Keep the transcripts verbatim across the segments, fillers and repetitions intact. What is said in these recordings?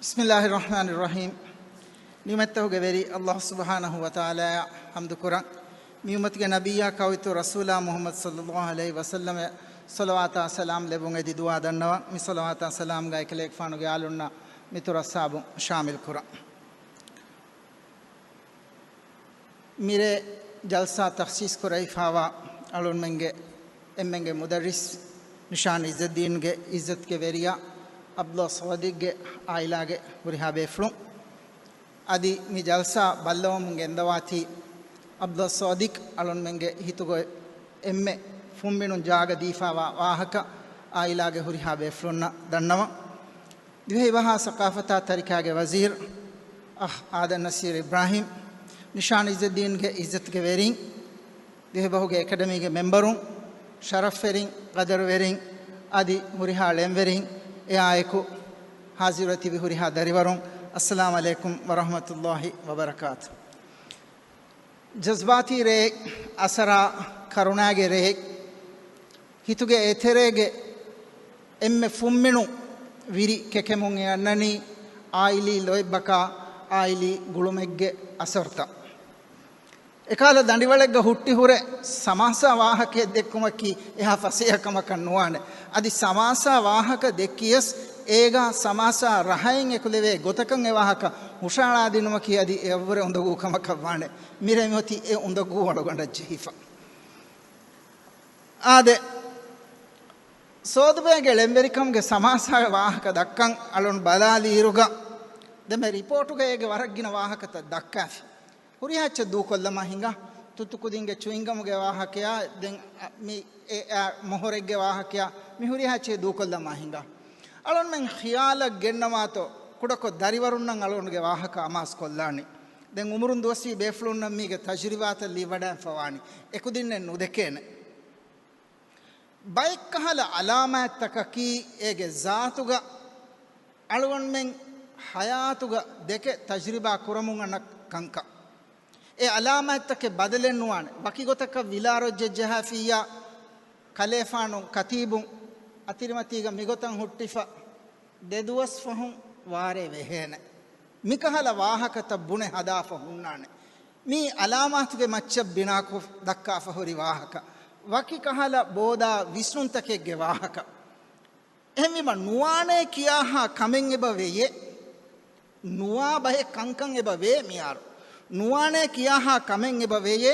بسم الله الرحمن الرحيم. ނިޢުމަތްތަކުގެ ވެރި ﷲ ސުބްޙާނަހޫ ވަތަޢާލާއަށް ޙަމްދު ކުރަން. މި އުއްމަތުގެ ނަބިއްޔާ ކައުއިތުރު ރަސޫލާ މުޙައްމަދު ޞައްލައްލާހު ޢަލައިހި ވަސައްލަމަށް ޞަލަވާތާ ސަލާމް ލެއްވުން އެދި ދުޢާ ދަންނަވަން. މި ޞަލަވާތާ ސަލާމްގައި އެކަލޭގެފާނުގެ އާލުންނާ މިތުރު އަޞްޙާބުން ޝާމިލް ކުރަން. މިރޭ ޖަލްސާ ތަޚްސީޞް ކުރެވިފައިވާ އަޅުންމެންގެ އެންމެންގެ މުދައްރިސް ނިޝާން އިއްޒައްދީންގެ އިއްޒަތުގެ ވެރިޔާ ޢަބްދުﷲ ޞާދިޤްގެ ޢާއިލާގެ ހުރިހާ ބޭފުޅުން. އަދި މި ޖަލްސާ ބައްލަވަމުން ގެންދަވާތީ ޢަބްދުﷲ ޞާދިޤް އަޅުންމެންގެ ހިތުގަ އެންމެ ފުންމިނުން ޖާގަ ދީފައިވާ ވާހަކަ ޢާއިލާގެ ހުރިހާ ބޭފުޅުންނަށް ދަންނަވަން. ދިވެހި ބަހާ ސަޤާފަތާ ތަރިކާގެ ވަޒީރު އަޚް އާދަމް ނަޞީރު އިބްރާހީމް، ނިޝާން އިއްޒައްދީންގެ އިއްޒަތުގެ ވެރީން، ދިވެހިބަހުގެ އެކަޑަމީގެ މެމްބަރުން، ޝަރަފްވެރިން، ޤަދަރުވެރިން، އަދި ހުރިހާ ޅެންވެރިން، އެއާއެކު ހާޒިރުވެ ތިބި ހުރިހާ ދަރިވަރުން، އައްސަލާމް ޢަލައިކުމް ވަރަޙްމަތުﷲ ވަބަރަކާތު. ޖަޒްބާތީ ރެއެއް، އަސަރާ ކަރުނާގެ ރެއެއް، ހިތުގެ އެތެރޭގެ އެންމެ ފުންމިނު ވިރި ކެކެމުން އެ އަންނަނީ އާއިލީ ލޯތްބަކާ އާއިލީ ގުޅުމެއްގެ އަސަރުތައް. އެކަހަލަ ދަނޑިވަޅެއްގަ ހުއްޓި ހުރެ ސަމާސާ ވާހަކައެއް ދެއްކުމަކީ އެހާ ފަސޭހަ ކަމަކަށް ނުވާނެ. އަދި ސަމާސާ ވާހަކަ ދެއްކިޔަސް އޭގާ ސަމާސާ ރަހައިން އެކުލެވޭ ގޮތަކަށް އެ ވާހަކަ ހުށައަޅާދިނުމަކީ އަދި އެއަށްވުރެ އުނދަގޫ ކަމަކަށް ވާނެ. މިރޭ މިއޮތީ އެ އުނދަގޫ އަޅުގަނޑަށް ޖެހިފަ. އާދެ، ސޯދުބޭގެ ޅެންވެރިކަމުގެ ސަމާސާގެ ވާހަކަ ދައްކަން އަޅުން ބަލާލިއިރުގަ، ދެން މި ރިޕޯޓުގައި އޭގެ ވަރަށް ގިނަ ވާހަކަތައް ދައްކާފި. ހުރިހާ އެއްޗެއް ދޫކޮށްލަމާ ހިނގާ. ތުއްތު ކުދިންގެ ޗުއިންގަމުގެ ވާހަކަޔާ، ދެން އަ، މި އެ، އަ، މޮހޮރެއްގެ ވާހަކަޔާ، މި ހުރިހާ އެއްޗެއް ދޫކޮށްލަމާ ހިނގާ. އަޅުންމެން ޚިޔާލަށް ގެންނަވާތޯ، ކުޑަކޮށް ދަރިވަރުންނަށް އަޅުންގެ ވާހަކަ އަމާޒު ކޮށްލާނީ. ދެން އުމުރުން ދުވަސްވީ ބޭފުޅުންނަށް މީގެ ތަޖުރިބާތައް ލިބިވަޑައިފަވާނީ. އެކުދިންނެއް ނުދެކޭނެ. ބައެއްކަހަލަ އަލާމާތްތަކަކީ އޭގެ ޒާތުގަ އަޅުގަނޑުމެން ޙަޔާތުގަ ދެކެ ތަޖުރިބާ ކުރަމުން އަންނަ ކަންކަން. އެ އަލާމާތްތަކެއް ބަދަލެއް ނުވާނެ. ވަކި ގޮތަކަށް ވިލާރޮއްޖެއް ޖަހާފިއްޔާ، ކަލޭފާނު ކަތީބުން އަތިރިމަތީގަ މިގޮތަށް ހުއްޓިފަ ދެ ދުވަސް ފަހުން ވާރޭ ވެހޭނެ. މިކަހަލަ ވާހަކަތައް ބުނެ ހަދާފަ ހުންނާނެ. މީ އަލާމާތުގެ މައްޗަށް ބިނާކޮށް ދައްކާފަ ހުރި ވާހަކަ. ވަކި ކަހަލަ ބޯދާ ވިސްނުންތަކެއްގެ ވާހަކަ. އެހެންވީމަ ނުވާނޭ ކިޔާހާ ކަމެއް އެބަ ވެޔޭ. ނުވާ ބަހެއް ކަންކަން އެބަ ވޭ މިހާރު. ނުވާނޭ ކިޔާހާ ކަމެއް އެބަ ވެޔޭ.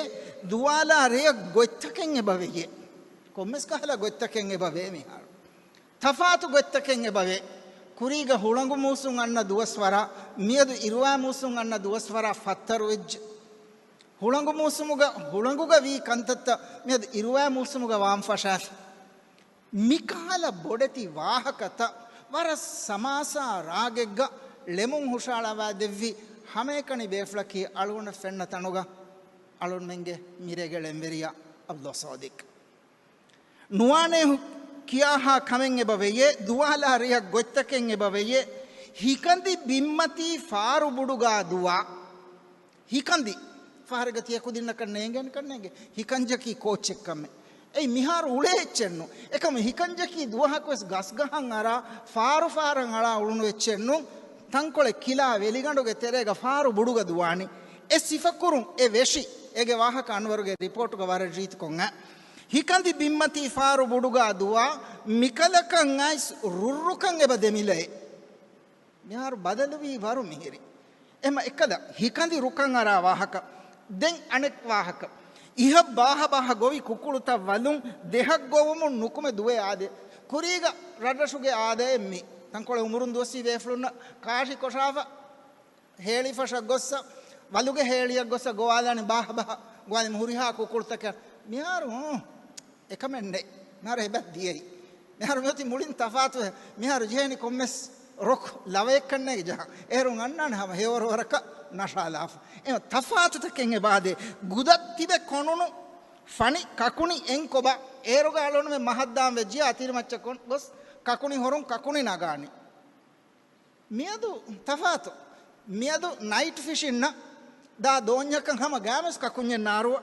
ދުވާލާ ރެޔަށް ގޮތްތަކެއް އެބަ ވެޔޭ. ކޮންމެސް ކަހަލަ ގޮތްތަކެއް އެބަ ވޭ މިހާރު. ތަފާތު ގޮތްތަކެއް އެބަ ވޭ. ކުރީގަ ހުޅަނގު މޫސުން އަންނަ ދުވަސްވަރާ، މިއަދު އިރުވާ މޫސުން އަންނަ ދުވަސްވަރާ ފައްތަރު ވެއްޖެ. ހުޅަނގު މޫސުމުގަ، ހުޅަނގުގަ ވީ ކަންތައްތައް މިއަދު އިރުވާ މޫސުމުގަ ވާން ފަށާފި. މިކަހަލަ ބޮޑެތި ވާހަކަތައް ވަރަށް ސަމާސާ ރާގެއްގަ ޅެމުން ހުށައަޅާވާ ދެއްވި ހަމައެކަނި ބޭފުޅަކީ އަޅުގަނޑަށް ފެންނަ ތަނުގަ އަޅުންމެންގެ މިރޭގެ ޅެންވެރިޔާ ޢަބްދުﷲ ޞާދިޤް. ނުވާނޭ ކިޔާހާ ކަމެއް އެބަ ވެޔޭ، ދުވާލާ ރެޔަށް ގޮތްތަކެއް އެބަ ވެޔޭ، ހިކަނދި ބިންމަތީ ފާރު ބުޑުގާ ދުވާ. ހިކަނދި. ފަހަރެއްގަ ތިޔަ ކުދިންނަކަށް ނޭނގޭނެ ކަންނޭނގެ. ހިކަންޖަކީ ކޯއްޗެއްކަމެއް. އެއީ މިހާރު އުޅޭ އެއްޗެއްނު. އެކަމު ހިކަންޖަކީ ދުވަހަކުވެސް ގަސްގަހަށް އަރާ، ފާރު ފާރަށް އަޅާ އުޅުނު އެއްޗެއްނު. ތަންކޮޅެއް ކިލާ ވެލިގަނޑުގެ ތެރޭގަ ފާރު ބުޑުގަ ދުވާނީ. އެ ސިފަކުރުން އެ ވެށި. އޭގެ ވާހަކަ އަންވަރުގެ ރިޕޯޓުގަ ވަރަށް ރީތިކޮށް އައި. ހިކަނދި ބިންމަތީ ފާރު ބުޑުގާ ދުވާ، މިކަލަކަށް އައިސް ރުއްރުކަން އެބަ ދެމިލައޭ. މިހާރު ބަދަލުވީ ވަރު މިހިރި. އެމަ އެކަލަ ހިކަނދި ރުކަން އަރާ ވާހަކަ. ދެން އަނެއް ވާހަކަ. އިހަށް ބާހަ ބާހަ ގޮވި ކުކުޅުތައް ވަލުން ދެހަށް ގޮވުމުން ނުކުމެ ދުވޭ އާދެ. ކުރީގަ ރަށްރަށުގެ އާދައެއް މީ. ތަންކޮޅެއް އުމުރުން ދުވަސްވީ ބޭފުޅުންނަށް ކާށި ކޮށާފަ ހޭޅިފަށަށް ގޮއްސަ، ވަލުގެ ހޭޅިއަށް ގޮއްސަ ގޮވާލާނެ ބާހަ ބާހަ ގޮވާލި ހުރިހާ ކުކުޅުތަކެއް. މިހާރު ހޫ، އެކަމެއް ނެތް. މިހާރު އެބަ ދިޔައީ. މިހާރު މިއޮތީ މުޅިން ތަފާތު. މިހާރު ޖެހެނީ ކޮންމެސް ރޮކް ލަވައެއްކަންނޭގެ ޖަހަން. އޭރުން އަންނާނެ ހަމަ ހެޔޮވަރު ވަރަކަށް ނަށާލާފަ. އެ ތަފާތުތަކެއް އެބާދޭ. ގުދަށް ތިބެ ކޮނުނު ފަނި ކަކުނި އެން ކޮބާ؟ އޭރުގަ އަޅުންމެ މަހަށްދާން ވެއްޖިޔާ އަތިރިމައްޗަށް ގޮސް ކަކުނި ހޮރުން ކަކުނި ނަގާނީ. މިއަދު ތަފާތު. މިއަދު ނައިޓް ފިޝިންނަށް ދާ ދޯންޏަކަށް ހަމަ ގާމެސް ކަކުންޏެއް ނާރުވަ.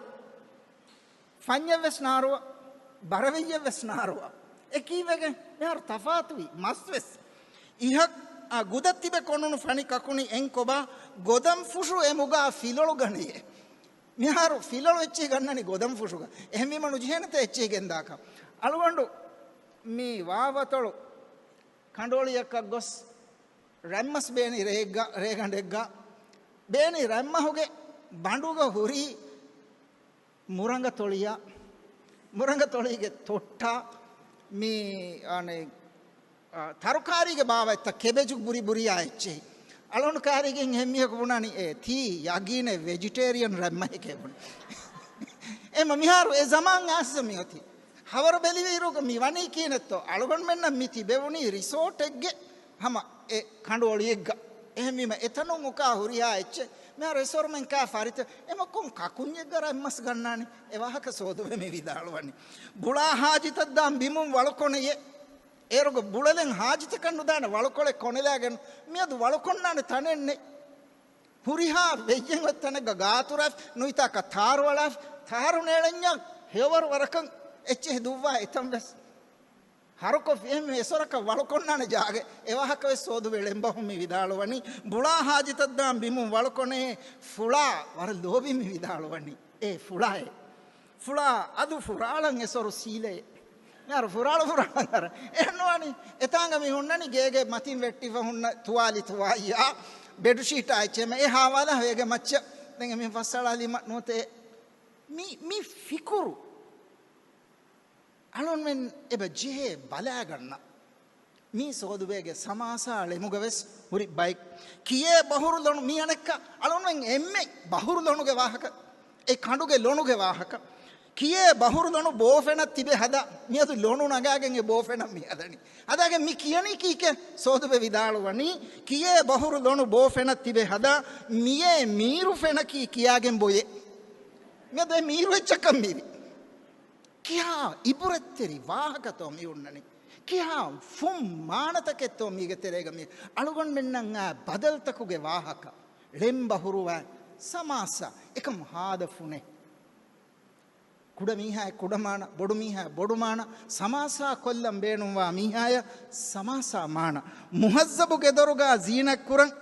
ފަންޏެއް ވެސް ނާރުވަ. ބަރަވެއްޔެއް ވެސް ނާރުވަ. އެ ކީއްވެގެން؟ މިހާރު ތަފާތުވީ. މަސް ވެސް. އިހަށް އާ، ގުދަށް ތިބެ ކޮނުނު ފަނި ކަކުނި އެން ކޮބާ، ގޮދަން ފުށު އެ މުގާ ފިލޮޅު ގަނެޔޭ. މިހާރު ފިލޮޅު އެއްޗެހި ގަންނަނީ ގޮދަން ފުށުގަ. އެހެންވީމަ ނުޖެހޭނެތަ އެއްޗެހި ގެންދާކަށް. އަޅުގަނޑު މި ވާވަތޮޅު ކަނޑުއޮޅިއަކަށް ގޮސް ރަތްމަސް ބޭނި ރޭގަ-، ރޭގަނޑެއްގަ ބޭނި ރަތްމަހުގެ ބަނޑުގަ ހުރީ މުރަނގަތޮޅިއާ، މުރަނގަތޮޅީގެ ތޮއްޓާ، މި، އަނެ، އާ، ތަރުކާރީގެ ބާވަތްތައް، ކެބެޖު ބުރި ބުރިއާ އެއްޗެހި. އަޅުން ކާރީގެން ހެންމީހަކު ބުނާނީ، އޭ، ތީ ޔަގީނެއް ވެޖިޓޭރިއަން ރަތްމަހެކޭ ބުނި. އެމަ މިހާރު އެ ޒަމާން އާސަ މިއޮތީ. ހަވަރު ބެލިވިއިރުގަ މި ވަނީ ކީނެއްތޯ؟ އަޅުގަނޑުމެންނަށް މި ތިބެވުނީ ރިސޯޓެއްގެ ހަމަ އެ ކަނޑުއޮޅިއެއްގަ. އެހެންވީމަ އެތަނުން އުކާ ހުރިހާ އެއްޗެއް މިހާރު އެސޮރުމެން ކާ ފަރިތަ އެމަ ކޮން ކަކުންޏެއްގަ ރަތްމަސް ގަންނާނީ؟ އެ ވާހަކަ ސޯދުވެ މި ވިދާޅުވަނީ. ބުޅާ ހާޖިތައް ދާން ބިމުން ވަޅުކޮނެޔޭ. އޭރުގަ ބުޅަލެން ހާޖިތަކަށް ނުދާނެ ވަޅުކޮޅެއް ކޮނެލާގެން މިއަދު ވަޅުކޮންނާނެ ތަނެއް ނެތް. ހުރިހާ ވެއްޔެއް އޮތް ތަނެއްގަ ގާތުރައިފް ނުވިތާކަށް ތާރުއަޅާފް، ތާރު ނޭޅެންޏާ ހެޔޮވަރު ވަރަކަށް އެއްޗެހި ދުއްވާ އެތަން ވެސް. ހަރުކޮށް އެހެން އެސޮރަކަށް ވަޅުކޮންނާނެ ޖާގަ އެ ވާހަކަ ވެސް ސޯދުވެ ޅެންބަހުން މި ވިދާޅުވަނީ. ބުޅާ ހާޖިތައް ދާން ބިމުން ވަޅުކޮނެ ފުޅާ ވަރަށް ލޯބި މި ވިދާޅުވަނީ. އޭ ފުޅާއޭ. ފުޅާ އަދު ފުރާޅަން އެސޮރު ސީލެއޭ. މިހާރު ފުރާޅު ފުރާޅަން އަރަ. އެހެން ނުވާނީ. އެތާނގަ މި ހުންނަނީ ގޭގެ މަތިން ވެއްޓިފަ ހުންނަ ތުވާލި ތުވާއްޔާ، ބެޑުޝީޓާ އެއްޗެއް އެ ހާވާލާ ވޭގެ މައްޗަށް. ދެން އެ މި ފައްސަޅާލީމަ ނުވަތަ އެ މި، މި ފިކުރު އަޅުންމެން އެބަ ޖެހޭ ބަލާގަންނަ. މީ ސޯދުބޭގެ ސަމާސާ ޅެމުގަ ވެސް ހުރި ބައެއް. ކިޔޭ ބަހުރު ލޮނު މީ އަނެއްކާ އަޅުންމެން އެންމެ ބަހުރު ލޮނުގެ ވާހަކަ. އެ ކަނޑުގެ ލޮނުގެ ވާހަކަ. ކިޔޭ ބަހުރު ލޮނު ބޯފެނަށް ތިބެ ހަދާ. މިއަދު ލޮނު ނަގާގެން އެ ބޯފެނަށް މި ހަދަނީ. ހަދާގެން މި ކިޔަނީ ކީކޭ؟ ސޯދުބެ ވިދާޅުވަނީ، ކިޔޭ ބަހުރު ލޮނު ބޯފެނަށް ތިބެ ހަދާ. މިޔޭ މީރު ފެނަކީ ކިޔާގެން ބޮއެ. މިއަދު އެ މީރު އެއްޗަކަށް މިވި. ކިހާ އިބުރަތްތެރި ވާހަކަތޯ މި ހުންނަނީ؟ ކިހާ ފުން މާނަތަކެއްތޯ މީގެ ތެރޭގަ މި އަޅުގަނޑުމެންނަށް އާ ބަދަލުތަކުގެ ވާހަކަ، ޅެންބަ ހުރުވާ ސަމާސާ އެކަމު ހާދަ ފުނެ. ކުޑަ މީހާއަށް ކުޑަ މާނަ، ބޮޑު މީހާއަށް ބޮޑު މާނަ، ސަމާސާ ކޮށްލަން ބޭނުންވާ މީހާޔަށް ސަމާސާ މާނަ. މުހައްޒަބު ގެދޮރުގާ ޒީނަތް ކުރަން.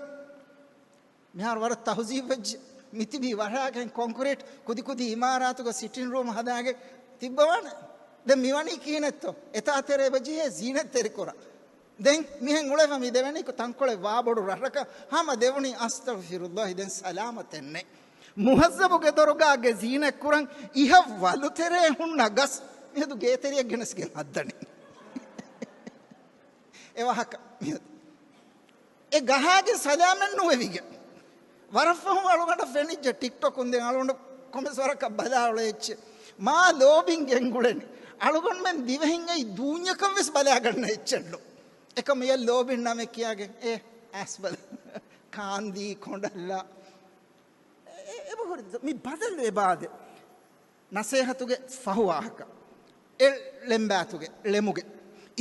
މިހާރު ވަރަށް ތަހުޒީބު ވެއްޖެ. މިތިބީ ވަށާގެން ކޮންކްރީޓް ކުދިކުދި އިމާރާތުގަ ސިޓިން ރޫމް ހަދާގެން ތިއްބަވާނެ. ދެން މިވަނީ ކިހިނެއްތޯ؟ އެތާ ތެރޭ އެބަ ޖެހޭ ޒީނަތްތެރިކުރަން. ދެން މިހެން އުޅެފަ މި ދެވެނީ ތަންކޮޅެއް ވާބޮޑު ރަށަކަށް ހަމަ ދެވުނީ އަސްތަޣްފިރުﷲ ދެން ސަލާމަތެއްނެއް. މުހައްޒަބު ގެދޮރުގާ ގެ ޒީނަތް ކުރަން އިހަށް ވަލުތެރޭ ހުންނަ ގަސް މިހަދު ގޭތެރެއަށް ގެނެސްގެން ހައްދަނީ. އެ ވާހަކަ މިހަދު. އެ ގަހާގެ ސަލާމަތް ނުވެވިގެން. ވަރަށް ފަހުން އަޅުގަނޑަށް ފެނިއްޖެ ޓިކްޓޮކުން ދެން އަޅުގަނޑު ކޮމެންޓްސް ވަރަކަށް ބަލާ އުޅޭ އެއްޗެއް. މާ ލޯބިން ގެންގުޅެނީ. އަޅުގަނޑުމެން ދިވެހިން އެއީ ދޫންޏަކަށް ވެސް ބަލާގަންނަ އެއްޗެއްނު. އެކަމަ އެ ލޯބިން ނަމެއް ކިޔާގެން އޭ އައިސް ބަލަ. ކާންދީ ކޮނޑަށްލާ. އެ-، އެ-، އެބަހުރި މި ބަދަލު އެބާދެ. ނަސޭހަތުގެ ފަހު ވާހަކަ. އެ ޅެންބާތުގެ ޅެމުގެ.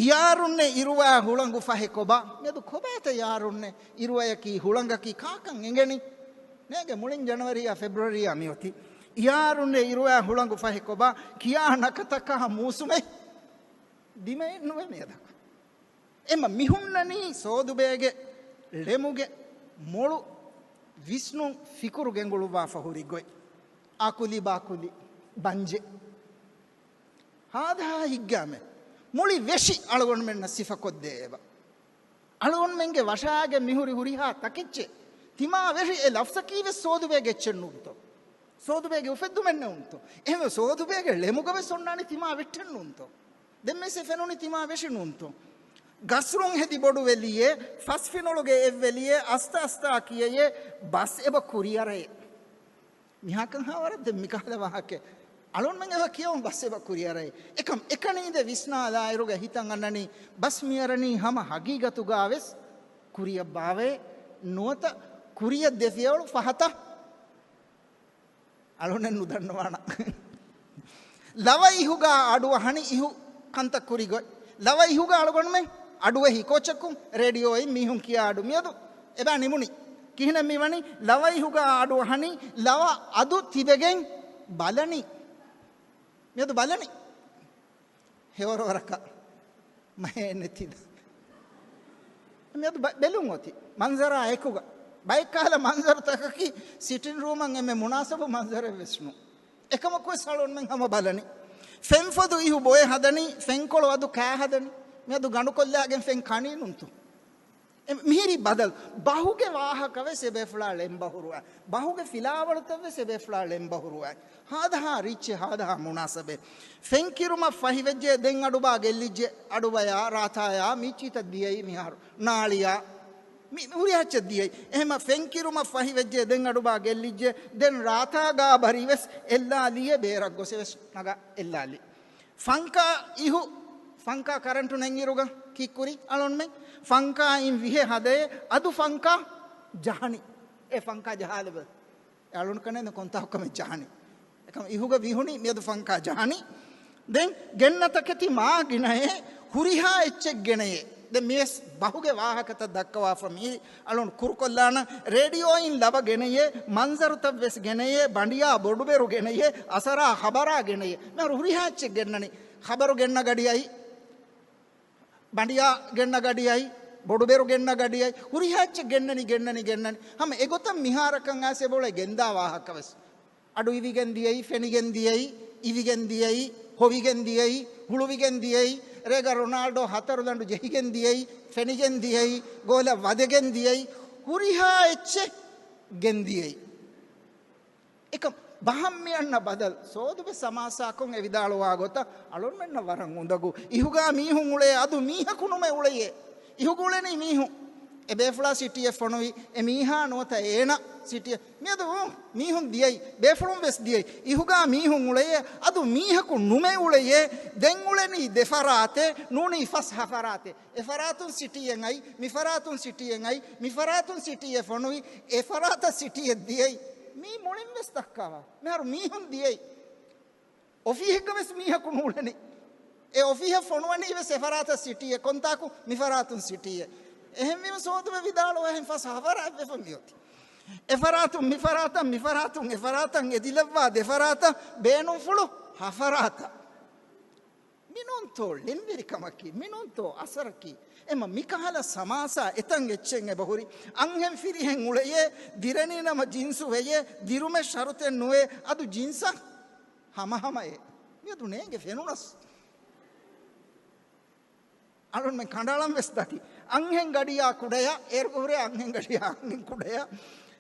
ޔާރުންނެ އިރުވާ ހުޅަނގު ފަހެ ކޮބާ؟ މިއަދު ކޮބާތަ ޔާރުންނެ އިރުވަޔަކީ ހުޅަނގަކީ ކާކަން އެނގެނީ؟ ނޭގެ މުޅިން ޖަނަވަރީއާ ފެބްރުއަރީއާ މިއޮތީ. ޔާރުންނެ އިރުވާ ހުޅަނގު ފަހެ ކޮބާ؟ ކިޔާ ނަކަތަކާ މޫސުމެއް ދިމައެއް ނުވޭ މިއަދަކު. އެމަ މިހުންނަނީ ސޯދުބޭގެ ޅެމުގެ މޮޅު ވިސްނުން ފިކުރު ގެންގުޅުއްވާފަ ހުރި ގޮތް. އާކުލި ބާކުލި ބަންޖެ. ހާދަހާ ހިއްގާމެ. މުޅި ވެށި އަޅުގަނޑުމެންނަށް ސިފަކޮށްދޭ އެބަ. އަޅުގަނޑުމެންގެ ވަށާގެ މިހުރި ހުރިހާ ތަކެއްޗެއް. ތިމާ ވެށި އެ ލަފްޒަކީ ވެސް ސޯދުބޭގެ އެއްޗެއް ނޫންތޯ؟ ސޯދުބޭގެ އުފެއްދުމެއް ނޫންތޯ؟ އެހެންވެ ސޯދުބޭގެ ޅެމުގަ ވެސް އޮންނާނީ ތިމާ ވެއްޓެއް ނޫންތޯ؟ ދެންމެސް އެ ފެނުނީ ތިމާ ވެށި ނޫންތޯ؟ ގަސްރުން ހެދި ބޮޑު ވެލިއޭ، ފަސް ފިނޮޅުގެ އެއްވެލިއޭ، އަސްތަ އަސްތާ ކިޔަޔޭ، ބަސް އެބަ ކުރިއަރައޭ. މިހާކަން ހާވަރަށް ދެން މިކަހަލަ ވާހަކަ. އަޅުންމެން އެބަ ކިޔަވަން ބަސް އެބަ ކުރިއަރައޭ. އެކަމް އެކަނީ ދެ ވިސްނާލާއިރުގަ ހިތަށް އަންނަނީ ބަސް މިއަރަނީ ހަމަ ހަގީގަތުގާ ވެސް ކުރިއަށް ބާވޭ ނުވަތަ ކުރިއަށް ދެ ފިޔަވަޅު ފަހަތަށް. އަޅުނެއް ނުދަންނަވާނަ. ލަވަ އިހުގާ އަޑުއަހަނި އިހު ކަންތައް ކުރި ގޮތް. ލަވަ އިހުގާ އަޅުގަނޑުމެން އަޑުއެހި ކޯޗަކުން ރޭޑިއޯއިން މީހުން ކިޔާ އަޑު މިއަދު އެބާ ނިމުނީ. ކިހިނެއް މިވަނީ؟ ލަވަ އިހުގާ އަޑުއަހަނީ ލަވަ އަދު ތިބެގެން ބަލަނީ. މިއަދު ބަލަނީ. ހެވަރު ވަރަކަށް މަހޭ ނެތިދަ. މިއަދު ބަ-، ބެލުން އޮތީ މަންޒަރާ އެކުގަ. ބައެއްކަހަލަ މަންޒަރުތަކަކީ ސިޓިން ރޫމަށް އެންމެ މުނާސަބު މަންޒަރެއް ވެސް ނޫން. އެކަމަކުވެސް އަޅުންމެން ހަމަ ބަލަނީ. ފެންފޮދު އިހު ބޮއެ ހަދަނީ، ފެންކޮޅު އަދު ކާ ހަދަނީ. މިއަދު ގަނޑުކޮށްލާގެން ފެން ކަނީ ނޫންތޯ؟ އެ މިހިރީ ބަދަލު. ބަހުގެ ވާހަކަވެސް އެބޭފުޅާ ޅެންބަހުރުވާ. ބަހުގެ ފިލާވަޅުތައްވެސް އެބޭފުޅާ ޅެންބަހުރުވާ. ހާދަހާ ރީއްޗެއް، ހާދަހާ މުނާސަބެއް. ފެންކިރުމަށް ފަހިވެއްޖެ، ދެން އަޑުބާ ގެއްލިއްޖެ، އަޑުބަޔާ ރާތާޔާ މީޗީތައް ދިޔައީ މިހާރު. ނާޅިޔާ މި ހުރިހާ އެއްޗެއް ދިޔައީ. އެހެމަ ފެންކިރުމަށް ފަހިވެއްޖެ، ދެން އަޑުބާ ގެއްލިއްޖެ، ދެން ރާތާ ގާބަރީވެސް އެއްލާލީއޭ، ބޭރަށް ގޮސްވެސް ނަގާ އެއްލާލީ. ފަންކާ އިހު، ފަންކާ ކަރަންޓު ނެތްއިރުގަ ކީއްކުރީ އަޅުންމެން؟ ފަންކާއިން ވިހެ ހަދައޭ، އަދު ފަންކާ ޖަހަނީ. އެ ފަންކާ ޖަހާލެބަ. އެ އަޅުން ކަންނޭނގެ ކޮންތާކު ކަމެއް ޖަހަނީ. އެކަމަ އިހުގަ ވިހުނީ މިއަދު ފަންކާ ޖަހަނީ. ދެން ގެންނަ ތަކެތި މާ ގިނައޭ، ހުރިހާ އެއްޗެއް ގެނައޭ. ދެން މިވެސް ބަހުގެ ވާހަކަތައް ދައްކަވާފަ މީ އަޅުން ކުރުކޮށްލާނަ. ރޭޑިއޯއިން ލަބަ ގެނައޭ، މަންޒަރުތައް ވެސް ގެނައޭ، ބަނޑިޔާ ބޮޑުބެރު ގެނައޭ، އަސަރާ ޚަބަރާ ގެނައޭ. މިހާރު ހުރިހާ އެއްޗެއް ގެންނަނީ. ޚަބަރު ގެންނަ ގަޑިއައި، ބަނޑިޔާ ގެންނަ ގަޑިއައި، ބޮޑުބެރު ގެންނަ ގަޑިއައި، ހުރިހާ އެއްޗެއް ގެންނަނީ، ގެންނަނީ، ގެންނަނީ. ހަމަ އެގޮތަށް މިހާރަކަށް އައިސް އެބައުޅޭ ގެންދާ ވާހަކަވެސް. އަޑު އިވިގެން ދިޔައީ، ފެނިގެން ދިޔައީ، އިވިގެން ދިޔައީ، ހޮވިގެން ދިޔައީ، ހުޅުވިގެން ދިޔައީ، ރޭގަ ރޮނާލްޑޯ ހަތަރު ލަނޑު ޖެހިގެން ދިޔައީ، ފެނިގެން ދިޔައީ، ގޯލަށް ވަދެގެން ދިޔައީ، ހުރިހާ އެއްޗެއް ގެންދިޔައީ. އެކަމް ބަހަށް މިއަންނަ ބަދަލު ސޯދުބެ ސަމާސާކޮށް އެ ވިދާޅުވާ ގޮތަށް އަޅުންމެންނަށް ވަރަށް އުނދަގޫ. އިހުގާ މީހުން އުޅޭ އަދު މީހަކު ނުމެ އުޅެޔޭ. އިހުގަ އުޅެނީ މީހުން. އެ ބޭފުޅާ ސިޓީއެއް ފޮނުވި، އެ މީހާ ނުވަތަ އޭނަ ސިޓީއެއް. މިއަދު މީހުން ދިޔައީ، ބޭފުޅުން ވެސް ދިޔައީ. އިހުގާ މީހުން އުޅެޔޭ އަދު މީހަކު ނުމެ އުޅެޔޭ. ދެން އުޅެނީ ދެ ފަރާތެއް، ނޫނީ ފަސް ހަ ފަރާތެއް. އެ ފަރާތުން ސިޓީއެއް އައި، މި ފަރާތުން ސިޓީއެއް އައި، މި ފަރާތުން ސިޓީއެއް ފޮނުވި، އެ ފަރާތަށް ސިޓީއެއް ދިޔައީ. މީ މުޅިން ވެސް ދައްކާވާ. މިހާރު މީހުން ދިޔައީ. އޮފީހެއްގަ ވެސް މީހަކު ނޫޅެނީ. އެ އޮފީހަށް ފޮނުވަނީ ވެސް އެ ފަރާތަށް ސިޓީއެއް، ކޮންތާކު މި ފަރާތުން ސިޓީއެއް. އެހެންވީމަ ސޯދުބެ ވިދާޅުވާހެން ފަސް ހަ ފަރާތް ވެފަ މިއޮތީ. އެ ފަރާތުން މި ފަރާތަށް، މި ފަރާތުން އެ ފަރާތަށް އެދިލައްވާ ދެ ފަރާތަށް ބޭނުންފުޅު ހަ ފަރާތަށް. މިނޫންތޯ ޅެންވެރިކަމަކީ، މިނޫންތޯ އަސަރަކީ؟ އެމަ މިކަހަލަ ސަމާސާ އެތަން އެއްޗެއް އެބަހުރި. އަންހެން ފިރިހެން އުޅެޔޭ، ދިރަނީ ނަމަ ޖިންސު ވެޔޭ، ދިރުމެއް ޝަރުތެއް ނުވޭ، އަދު ޖިންސަށް ހަމަހަމައޭ. މިއަދު ނޭނގެ ފެނުނަސް. އަޅުންމެން ކަނޑައަޅަން ވެސް ދަތި. އަންހެން ގަޑިޔާ ކުޑަޔާ، އޭރުގަ ހުރޭ އަންހެން ގަޑިޔާ އަންހެން ކުޑަޔާ،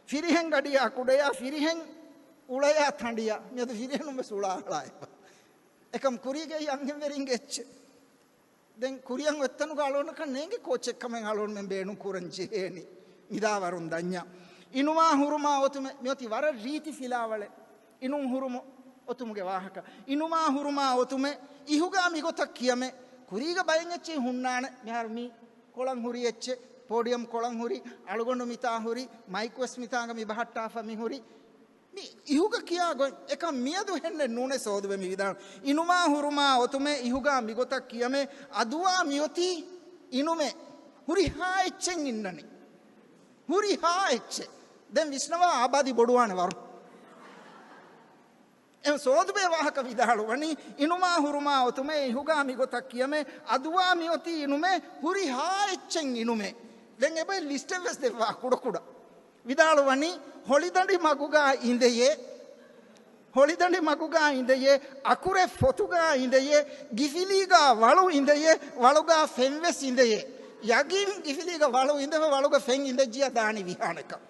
ފިރިހެން ގަޑިޔާ ކުޑަޔާ، ފިރިހެން އުޅަޔާ ތަނޑިޔާ. މިއަދު ފިރިހެނުން ވެސް އުޅާ އަޅާ އެބަ. އެކަމް ކުރީގައި އަންހެންވެރިންގެ އެއްޗެއް. ދެން ކުރިއަށް އޮތްތަނުގަ އަޅުގަނޑަކަށް ނޭނގެ ކޯޗެއް ކަމެއް އަޅުގަނޑުމެން ބޭނުން ކުރަން ޖެހޭނީ. މިދާ ވަރުން ދަންޏާ. އިނުމާ ހުރުމާ އޮތުމެއް މިއޮތީ ވަރަށް ރީތި ފިލާވަޅެއް. އިނުން ހުރުމު އޮތުމުގެ ވާހަކަ. އިނުމާ ހުރުމާ އޮތުމެއް އިހުގާ މިގޮތަށް ކިޔަމެއް. ކުރީގަ ބައެއް އެއްޗެއް ހުންނާނެ. މިހާރު މީ ކޮޅަށް ހުރި އެއްޗެއް، ޕޯޑިއަމް ކޮޅަށް ހުރި، އަޅުގަނޑު މިތާ ހުރި، މައިކު ވެސް މިތާނގަ މި ބަހައްޓާފަ މި ހުރި. މި އިހުގަ ކިޔާ ގޮތް އެކަން މިއަދު ހެންނެއް ނޫނޭ ސޯދުބެ މި ވިދާޅު. އިނުމާ ހުރުމާ އޮތުމޭ އިހުގާ މިގޮތަށް ކިޔަމޭ އަދުވާ މިއޮތީ އިނުމޭ. ހުރިހާ އެއްޗެއް އިންނަނީ. ހުރިހާ އެއްޗެއް. ދެން ވިސްނަވާ އާބާދީ ބޮޑުވާނެ ވަރު. އެ ސޯދުބެ ވާހަކަ ވިދާޅުވަނީ އިނުމާ ހުރުމާ އޮތުމޭ އިހުގާ މިގޮތަށް ކިޔަމޭ އަދުވާ މިއޮތީ އިނުމޭ ހުރިހާ އެއްޗެއް އިނުމޭ. ދެން އެބައި ލިސްޓެއް ވެސް ދެއްވާ ކުޑަކުޑަ. ވިދާޅުވަނީ، ހޮޅިދަނޑި މަގުގާ އިނދެޔޭ، ހޮޅިދަނޑި މަގުގާ އިނދެޔޭ، އަކުރެއް ފޮތުގާ އިނދެޔޭ، ގިފިލީގާ ވަޅު އިނދެޔޭ، ވަޅުގާ ފެން ވެސް އިނދެޔޭ. ޔަގީން ގިފިލީގަ ވަޅު އިނދެފަ، ވަޅުގަ ފެން އިނދެއްޖިޔާ ދާނީ ވިހާނެކަން.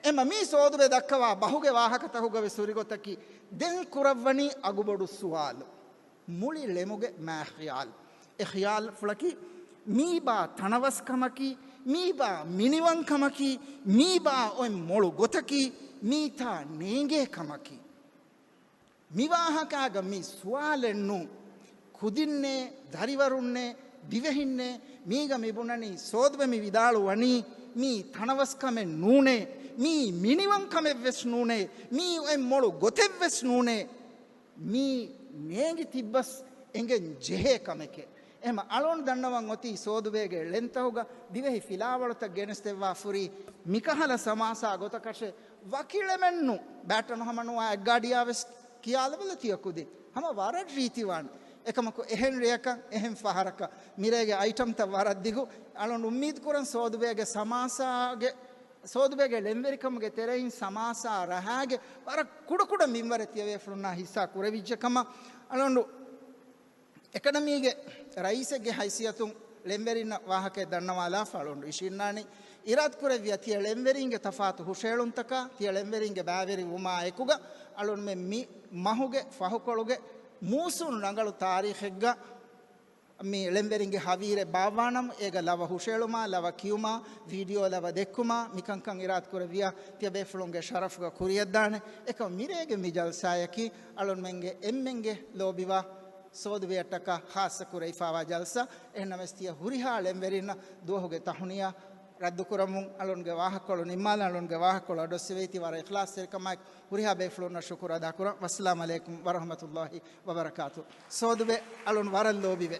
އެމަ މީ ސޯދުބެ ދައްކަވާ ބަހުގެ ވާހަކަތަކުގަ ވެސް ހުރި ގޮތަކީ، ދެން ކުރައްވަނީ އަގުބޮޑު ސުވާލު. މުޅި ޅެމުގެ މާ ޚިޔާލް. އެ ޚިޔާލްފުޅަކީ، މީބާ ތަނަވަސްކަމަކީ، މީބާ މިނިވަންކަމަކީ، މީބާ އޮތް މޮޅު ގޮތަކީ، މީތާ ނޭނގޭ ކަމަކީ. މިވާހަކާގަ މި ސުވާލެއްނު. ކުދިންނޭ، ދަރިވަރުންނޭ، ދިވެހިންނޭ، މީގަ މިބުނަނީ ސޯދުބެ މި ވިދާޅުވަނީ، މީ ތަނަވަސްކަމެއް ނޫނޭ، މީ މިނިވަންކަމެއްވެސް ނޫނޭ، މީ އޮތް މޮޅު ގޮތެއްވެސް ނޫނޭ. މީ ނޭނގި ތިއްބަސް އެނގެން ޖެހޭ ކަމެކޭ. އެހެމަ އަޅުން ދަންނަވަން އޮތީ ސޯދުބޭގެ ޅެންތަހުގަ ދިވެހި ފިލާވަޅުތައް ގެނެސްދެއްވާ ފުރީ މިކަހަލަ ސަމާސާ ގޮތަކަށެ. ވަކި ޅެމެއްނު، ބައެއްޓަ ނުހަމަނުވާ އެއްގާޑިޔާވެސް ކިޔާލަބަލަ ތިޔަ ކުދިން. ހަމަ ވަރަށް ރީތިވާނެ. އެކަމަކު އެހެން ރެޔަކަށް އެހެން ފަހަރަކަށް މިރޭގެ އައިޓަމްތައް ވަރަށް ދިގު. އަޅުން އުއްމީދު ކުރަން ސޯދުބޭގެ ސަމާސާގެ، ސޯދުބޭގެ ޅެންވެރިކަމުގެ ތެރެއިން ސަމާސާ ރަހާގެ ވަރަށް ކުޑަކުޑަ މިންވަރެއް ތިޔަބޭފުޅުންނާ ހިއްސާ ކުރެވިއްޖެ ކަމަށް އަޅުން އެކަޑަމީގެ ރައީސެއްގެ ހައިސިއްޔަތުން ޅެންވެރިންނަށް ވާހަކައެއް ދަންނަވާލާފަ އަޅުން އިށީންނާނީ. އިރާދަކުރެއްވިޔާ ތިޔަ ޅެންވެރިންގެ ތަފާތު ހުށައެޅުންތަކާ، ތިޔަ ޅެންވެރިންގެ ބައިވެރި ވުމާ އެކުގަ އަޅުންމެން މި މަހުގެ ފަހުކޮޅުގެ މޫސުން ރަނގަޅު ތާރީޚެއްގަ މި ޅެންވެރިންގެ ހަވީރެއް ބާއްވާނަމު، އޭގަ ލަވަ ހުށައެޅުމާ، ލަވަ ކިޔުމާ، ވީޑިއޯ ލަވަ ދެއްކުމާ، މިކަންކަން އިރާދަކުރެއްވިޔާ ތިޔަބޭފުޅުންގެ ޝަރަފުގަ ކުރިޔަށްދާނެ. އެކަމަ މިރޭގެ މި ޖަލްސާޔަކީ އަޅުންމެންގެ އެންމެންގެ ލޯބިވާ ސޯދުބެއަށްޓަކާ ޚާއްޞަ ކުރެވިފާވާ ޖަލްސާ. އެހެންނަމަވެސް ތިޔަ ހުރިހާ ޅެންވެރިންނަށް ދުވަހުގެ ތަހުނިޔާ ރައްދުކުރަމުން އަޅުންގެ ވާހަކަކޮޅު ނިންމާލަން. އަޅުންގެ ވާހަކަކޮޅު އަޑުއެއްސެވޭތީ ވަރަށް އިޚްލާޞްތެރިކަމާއެކު ހުރިހާ ބޭފުޅުންނަށް ޝުކުރު އަދާކުރަން. ވައްސަލާމް ޢަލައިކުމް ވަރަޙްމަތުﷲ ވަބަރަކާތު. ސޯދުބެ އަޅުން ވަރަށް ލޯބިވޭ.